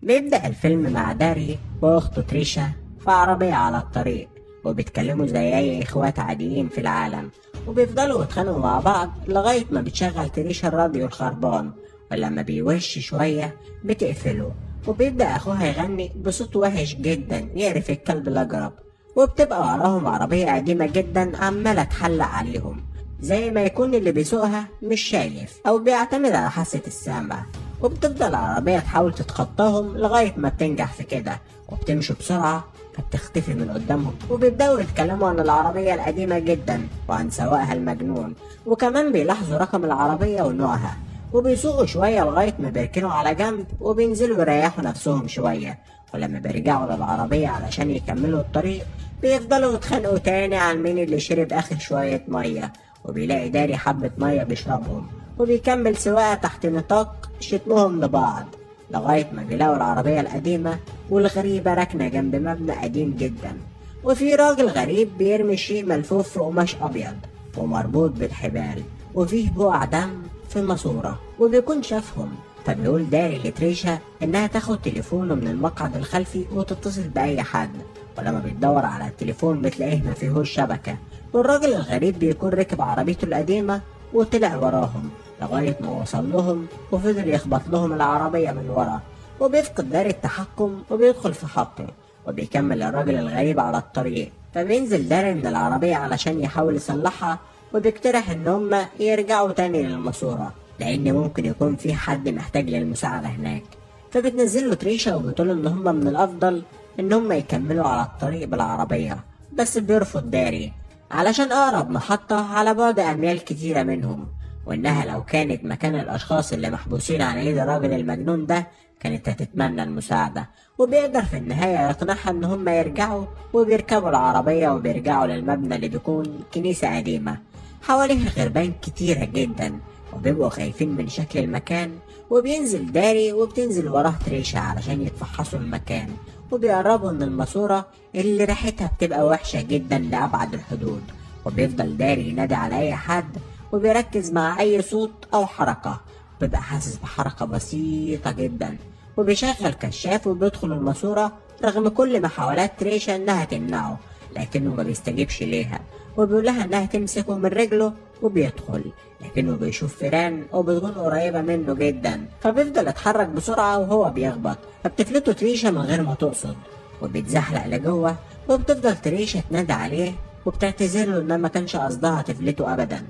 بيبدأ الفيلم مع داري وأخته تريشا في عربية على الطريق، وبيتكلموا زي أي إخوات عاديين في العالم، وبيفضلوا يتخانقوا مع بعض لغاية ما بتشغل تريشا الراديو الخربان، ولما بيوش شوية بتقفله، وبيبدأ أخوها يغني بصوت وحش جدا يعرف الكلب الأجرب. وبتبقى وراهم عربية قديمة جدا عمالة تحلق عليهم، زي ما يكون اللي بيسوقها مش شايف أو بيعتمد على حاسة السمع. وبتفضل العربية تحاول تتخطاهم لغاية ما بتنجح في كده، وبتمشي بسرعة فبتختفي من قدامهم. وبيبدأوا يتكلموا عن العربية القديمة جدا وعن سواقها المجنون، وكمان بيلاحظوا رقم العربية ونوعها. وبيسوقوا شوية لغاية ما بيركنوا على جنب وبينزلوا يريحوا نفسهم شوية. ولما بيرجعوا للعربية علشان يكملوا الطريق بيفضلوا يتخانقوا تاني عن مين اللي شرب آخر شوية مية، وبيلاقي داري حبة مية بيشربهم، وبيكمل سواقة تحت نطاق شتمهم لبعض لغاية ما بيلاقوا العربية القديمة والغريبة راكنة جنب مبنى قديم جدا، وفي راجل غريب بيرمي شيء ملفوف في قماش أبيض ومربوط بالحبال وفيه بقع دم في الماسورة، وبيكون شافهم. فبيقول داري لتريشا إنها تاخد تليفونه من المقعد الخلفي وتتصل بأي حد، ولما بتدور على التليفون بتلاقيه ما فيهوش شبكة. والراجل الغريب بيكون ركب عربيته القديمة وطلع وراهم لغاية ما وصل لهم، وفضل يخبط لهم العربية من ورا، وبيفقد داري التحكم وبيدخل في خبطه، وبيكمل الراجل الغريب على الطريق. فبينزل داري من العربية علشان يحاول يصلحها، وبيقترح إن هما يرجعوا تاني للماسورة لأن ممكن يكون في حد محتاج للمساعدة هناك. فبتنزل له تريشا وبتقول إن هما من الأفضل إن هما يكملوا على الطريق بالعربية، بس بيرفض داري علشان أقرب محطة على بعد أميال كتيرة منهم، وإنها لو كانت مكان الأشخاص اللي محبوسين على إيد الراجل المجنون ده كانت هتتمنى المساعدة. وبيقدر في النهاية يقنعها إن هما يرجعوا، وبيركبوا العربية وبيرجعوا للمبنى اللي بيكون كنيسة قديمة حواليها غربان كتيرة جدا، وبيبقوا خايفين من شكل المكان. وبينزل داري وبتنزل وراه تريشا علشان يتفحصوا المكان، وبيقربوا من الماسورة اللي ريحتها بتبقى وحشة جدا لأبعد الحدود. وبيفضل داري ينادي على أي حد، وبيركز مع أي صوت أو حركة، بيبقى حاسس بحركة بسيطة جدا، وبيشغل كشاف وبيدخل الماسورة رغم كل محاولات تريشا إنها تمنعه، لكنه ما بيستجيبش ليها، وبيقول لها إنها تمسكه من رجله وبيدخل، لكنه بيشوف فيران وبتكون قريبة منه جدا، فبيفضل يتحرك بسرعة وهو بيخبط، فبتفلته تريشا من غير ما تقصد، وبيتزحلق لجوه. وبتفضل تريشا تنادي عليه وبتعتذر له إنها ما كانش قصدها تفلته أبدا.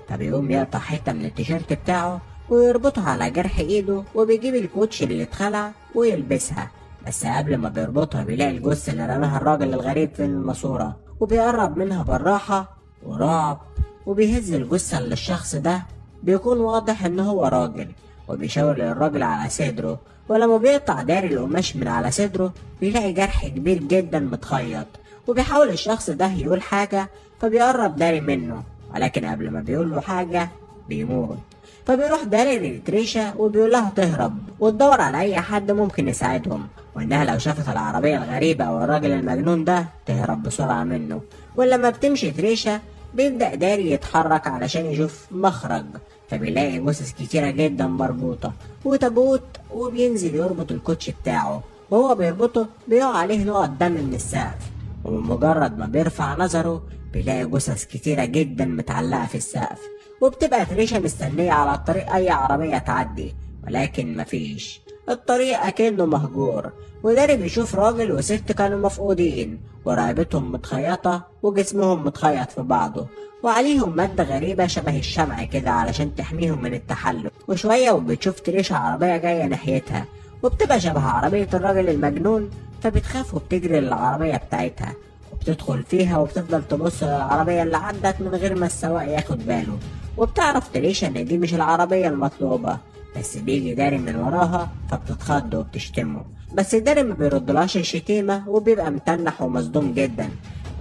فبيقوم يقطع حتة من التيشيرت بتاعه ويربطها على جرح ايده، وبيجيب الكوتش اللي اتخلع ويلبسها، بس قبل ما بيربطها بيلاقي الجثة اللي رماها الراجل الغريب في الماسورة، وبيقرب منها بالراحة ورعب، وبيهز الجثة اللي الشخص ده بيكون واضح ان هو راجل، وبيشاور للراجل على صدره. ولما بيقطع داري القماش من على صدره بيلاقي جرح كبير جدا متخيط، وبيحاول الشخص ده يقول حاجة، فبيقرب داري منه، ولكن قبل ما بيقول له حاجة بيموت. فبيروح داري لتريشا وبيقول لها تهرب وتدور على أي حد ممكن يساعدهم، وإنها لو شافت العربية الغريبة أو الراجل المجنون ده تهرب بسرعة منه. ولما بتمشي تريشا بيبدأ داري يتحرك علشان يشوف مخرج، فبيلاقي جثث كتيرة جدا مربوطة وتابوت، وبينزل يربط الكوتش بتاعه، وهو بيربطه بيقع عليه نقط دم من السقف، وبمجرد ما بيرفع نظره بيلاقي جثث كتيرة جدا متعلقة في السقف. وبتبقى تريشا مستنية على الطريق أي عربية تعدي، ولكن مفيش، الطريق أكنه مهجور. وداري بيشوف راجل وست كانوا مفقودين، ورقبتهم متخيطة وجسمهم متخيط في بعضه، وعليهم مادة غريبة شبه الشمع كده علشان تحميهم من التحلل. وشوية وبتشوف تريشا عربية جاية ناحيتها، وبتبقى شبه عربية الراجل المجنون، فبتخاف وبتجري للعربية بتاعتها وبتدخل فيها، وبتفضل تبص للعربية اللي عدت من غير ما السواق ياخد باله. وبتعرف تريشا إن دي مش العربية المطلوبة، بس بيجي داري من وراها فبتتخض وبتشتمه، بس داري ما بيردلهاش الشتيمة وبيبقى متنح ومصدوم جدا،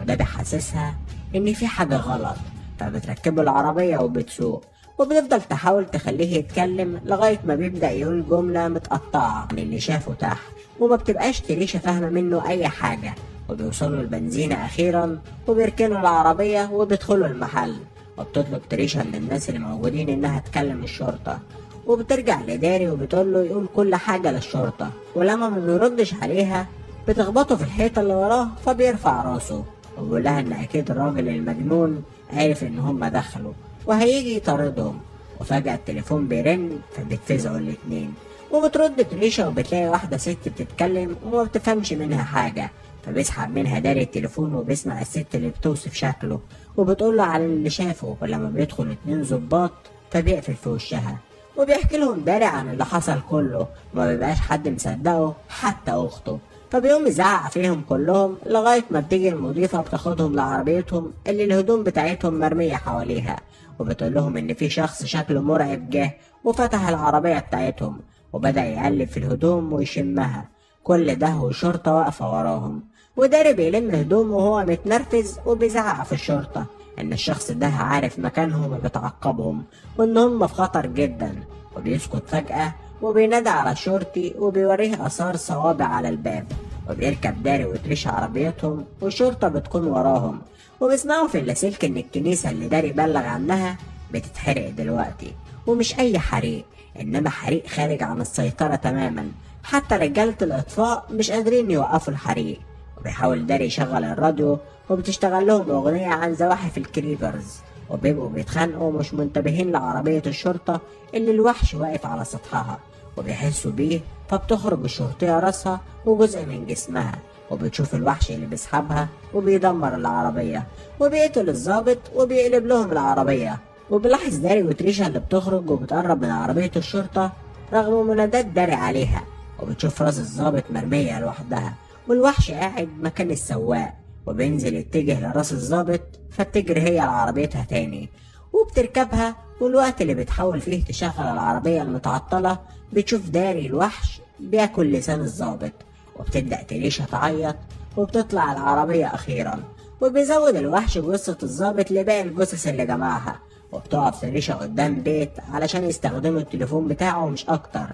وده بيحسسها إن في حاجة غلط. فبتركبه العربية وبتسوق، وبتفضل تحاول تخليه يتكلم لغاية ما بيبدأ يقول جملة متقطعة من اللي شافه تحت، وما بتبقاش تريشا فاهمة منه أي حاجة. وبيوصلوا البنزينة أخيرا وبيركنوا العربية وبيدخلوا المحل، وبتطلب تريشا من الناس اللي موجودين إنها تكلم الشرطة. وبترجع لداري وبتقول له يقول كل حاجة للشرطة، ولما ما بيردش عليها بتخبطه في الحيطة اللي وراه فبيرفع راسه وبيقول لها إن أكيد الراجل المجنون عرف إن هما دخلوا وهيجي يطاردهم. وفجأة التليفون بيرن فبيتفزعوا الاتنين، وبترد تريشا وبتلاقي واحدة ست بتتكلم وما بتفهمش منها حاجة، فبيسحب منها داري التليفون وبيسمع الست اللي بتوصف شكله وبتقول له على اللي شافه. ولما بيدخل 2 ظباط فبيقفل في وشها وبيحكي لهم داري عن اللي حصل كله، وما بيبقاش حد مصدقه حتى أخته، فبيقوم يزعق فيهم كلهم لغاية ما بتيجي المضيفة بتاخدهم لعربيتهم اللي الهدوم بتاعتهم مرمية حواليها، وبتقول لهم إن في شخص شكله مرعب جه وفتح العربية بتاعتهم وبدأ يقلب في الهدوم ويشمها. كل ده والشرطة واقفة وراهم، وداري بيلم هدومه وهو متنرفز وبيزعق في الشرطة إن الشخص ده عارف مكانهم وبيتعقبهم وإن هم في خطر جدا. وبيسكت فجأة وبينادي على الشرطي وبيوريه آثار صوابع على الباب، وبيركب داري وتريش عربيتهم والشرطة بتكون وراهم، وبيسمعوا في اللاسلكي إن الكنيسة اللي داري بلغ عنها بتتحرق دلوقتي، ومش أي حريق، إنما حريق خارج عن السيطرة تماما، حتى رجالة الإطفاء مش قادرين يوقفوا الحريق. وبيحاول داري يشغل الراديو وبتشتغل لهم أغنية عن زواحف ال creepers، وبيبقوا بيتخانقوا ومش منتبهين لعربية الشرطة اللي الوحش واقف على سطحها، وبيحسوا بيه فبتخرج الشرطية راسها وجزء من جسمها، وبتشوف الوحش اللي بيسحبها وبيدمر العربية وبيقتل الضابط وبيقلب لهم العربية. وبيلاحظ داري وتريشا اللي بتخرج وبتقرب من عربية الشرطة رغم منادات داري عليها، وبتشوف راس الضابط مرمية لوحدها والوحش قاعد مكان السواق، وبينزل يتجه لراس الضابط فبتجري هي لعربيتها تاني وبتركبها. والوقت اللي بتحاول فيه تشغل العربية المتعطلة بتشوف داري الوحش بياكل لسان الضابط، وبتبدأ تريشا تعيط وبتطلع العربية أخيرا، وبيزود الوحش جثة الضابط لباقي الجثث اللي جمعها. وبتقف تريشا قدام بيت علشان يستخدموا التليفون بتاعه مش أكتر،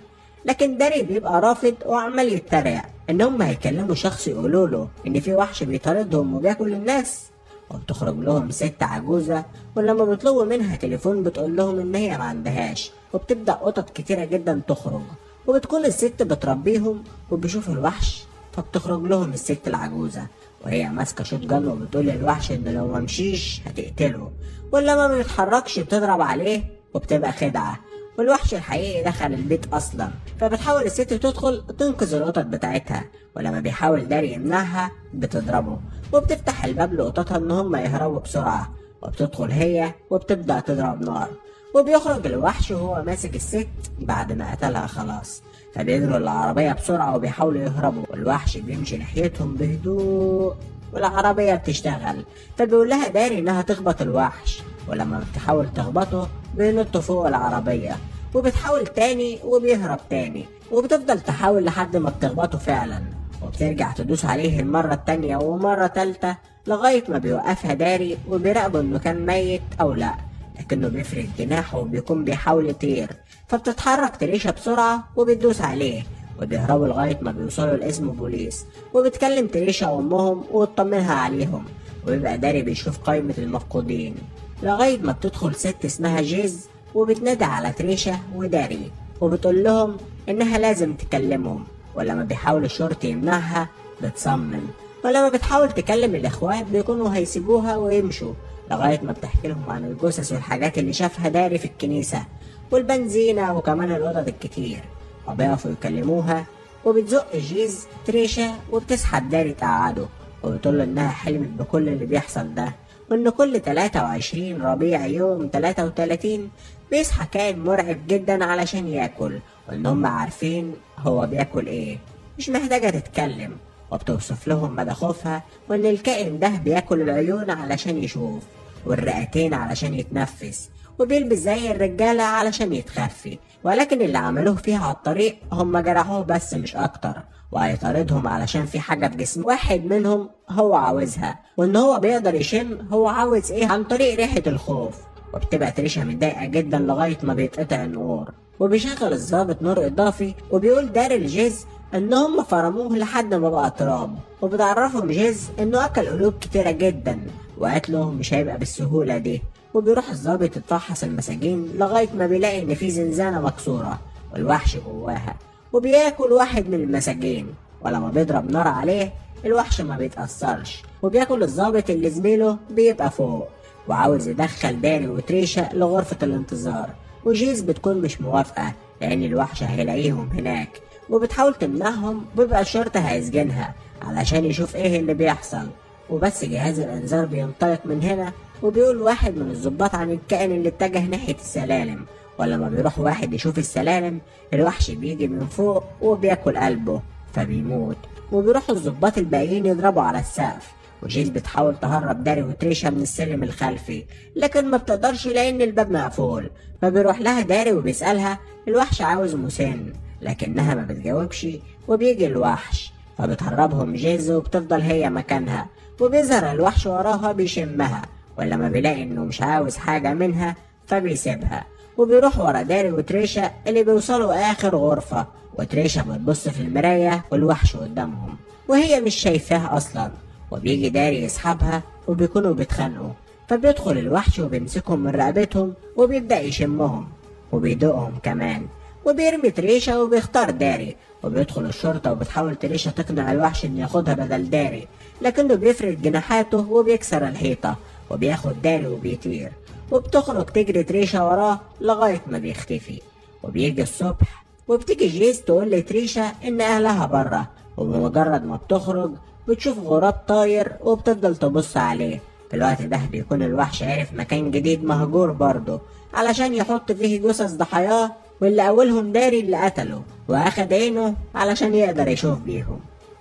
لكن داري بيبقى رافض وعمال يتريق إن هم هيكلموا شخص يقولوا له إن في وحش بيطاردهم وبياكل الناس. وبتخرج لهم ست عجوزة، ولما بيطلبوا منها تليفون بتقول لهم إن هي ما عندهاش، وبتبدأ قطط كتيرة جدا تخرج، وبتكون الست بتربيهم وبيشوفوا الوحش، فبتخرج لهم الست العجوزة وهي ماسكة شوت جان وبتقول للوحش إن لو ما مشيش هتقتله، ولما ما بيتحركش بتضرب عليه وبتبقى خدعة، والوحش الحقيقي دخل البيت أصلا. فبتحاول الست تدخل تنقذ القطط بتاعتها، ولما بيحاول داري يمنعها بتضربه، وبتفتح الباب لقططها إن هم يهربوا بسرعة، وبتدخل هي وبتبدأ تضرب نار، وبيخرج الوحش وهو ماسك الست بعد ما قتلها خلاص. فبيجروا العربية بسرعة وبيحاولوا يهربوا، والوحش بيمشي ناحيتهم بهدوء والعربية بتشتغل، فبيقول لها داري إنها تخبط الوحش، ولما بتحاول تخبطه بينط فوق العربية، وبتحاول تاني وبيهرب تاني، وبتفضل تحاول لحد ما بتخبطه فعلا، وبترجع تدوس عليه المرة التانية ومرة تالتة لغاية ما بيوقفها داري وبيراقبه إنه كان ميت أو لأ، لكنه بيفرد جناحه وبيكون بيحاول يطير، فبتتحرك تريشا بسرعة وبتدوس عليه، وبيهربوا لغاية ما بيوصلوا لاسم بوليس، وبتكلم تريشا وأمهم وتطمنها عليهم، وبيبقى داري بيشوف قائمة المفقودين لغاية ما بتدخل ست اسمها جيز وبتنادي على تريشا وداري وبتقول لهم إنها لازم تكلمهم، ولما بيحاول الشرطي يمنعها بتصمم، ولما بتحاول تكلم الإخوات بيكونوا هيسيبوها ويمشوا لغاية ما بتحكي لهم عن الجثث والحاجات اللي شافها داري في الكنيسة والبنزينة وكمان القطط الكتير، وبيقفوا يكلموها، وبتزق جيز تريشا وبتسحب داري تقعده، وبتقول له إنها حلمت بكل اللي بيحصل ده، وإن كل 23 ربيع يوم 33 بيصحى كائن مرعب جدا علشان ياكل، وإن هم عارفين هو بياكل إيه، مش محتاجة تتكلم. وبتوصف لهم مدى خوفها، وإن الكائن ده بياكل العيون علشان يشوف، والرئتين علشان يتنفس، وبيلبس زي الرجالة علشان يتخفي، ولكن اللي عملوه فيها على الطريق هم جرحوه بس مش أكتر، وهيطاردهم علشان في حاجة في جسم واحد منهم هو عاوزها، وإن هو بيقدر يشم هو عاوز إيه عن طريق ريحة الخوف. وبتبقى تريشا متضايقة جدا لغاية ما بيتقطع النور، وبيشغل الضابط نور إضافي، وبيقول داري لجيز إن هم فرموه لحد ما بقى تراب، وبتعرفهم جيز إنه أكل قلوب كتيرة جدا وقتله مش هيبقى بالسهولة دي، وبيروح الضابط يتفحص المساجين لغاية ما بيلاقي إن في زنزانة مكسورة والوحش جواها، وبياكل واحد من المساجين، ولما بيضرب نار عليه الوحش ما بيتأثرش، وبياكل الضابط اللي زميله بيبقى فوق، وعاوز يدخل داري وتريشا لغرفة الانتظار، وجيز بتكون مش موافقة لأن الوحش هيلاقيهم هناك، وبتحاول تمنعهم، وبيبقى الشرطة هيسجنها علشان يشوف ايه اللي بيحصل. وبس جهاز الانذار بينطلق من هنا، وبيقول واحد من الضباط عن الكائن اللي اتجه ناحية السلالم، ولما بيروح واحد يشوف السلالم الوحش بيجي من فوق وبياكل قلبه فبيموت، وبيروحوا الضباط الباقيين يضربوا على السقف، وجيز بتحاول تهرب داري وتريشا من السلم الخلفي لكن ما بتقدرش لأن الباب مقفول. فبيروح لها داري وبيسألها الوحش عاوز مسن، لكنها ما بتجاوبش، وبيجي الوحش فبتهربهم جيز وبتفضل هي مكانها، وبيظهر الوحش وراها بيشمها، ولما بيلاقي انه مش عاوز حاجة منها فبيسيبها، وبيروح ورا داري وتريشا اللي بيوصلوا آخر غرفة، وتريشا بتبص في المراية والوحش قدامهم وهي مش شايفاه أصلا، وبيجي داري يسحبها وبيكونوا بيتخانقوا، فبيدخل الوحش وبيمسكهم من رقبتهم وبيبدأ يشمهم وبيدوقهم كمان، وبيرمي تريشا وبيختار داري، وبيدخل الشرطة وبتحاول تريشا تقنع الوحش إنه ياخدها بدل داري، لكنه بيفرد جناحاته وبيكسر الحيطة وبياخد داري وبيطير، وبتخرج تجري تريشا وراه لغاية ما بيختفي. وبيجي الصبح وبتيجي جيز تقول لتريشا إن أهلها بره، وبمجرد ما بتخرج بتشوف غراب طاير وبتفضل تبص عليه. في الوقت ده بيكون الوحش عرف مكان جديد مهجور برضه علشان يحط فيه جثث ضحاياه، واللي أولهم داري اللي قتله وأخد عينه علشان يقدر يشوف بيهم.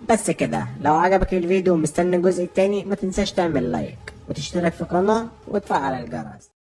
بس كده، لو عجبك الفيديو ومستني الجزء التاني ما تنساش تعمل لايك وتشترك في القناة وتفعل الجرس.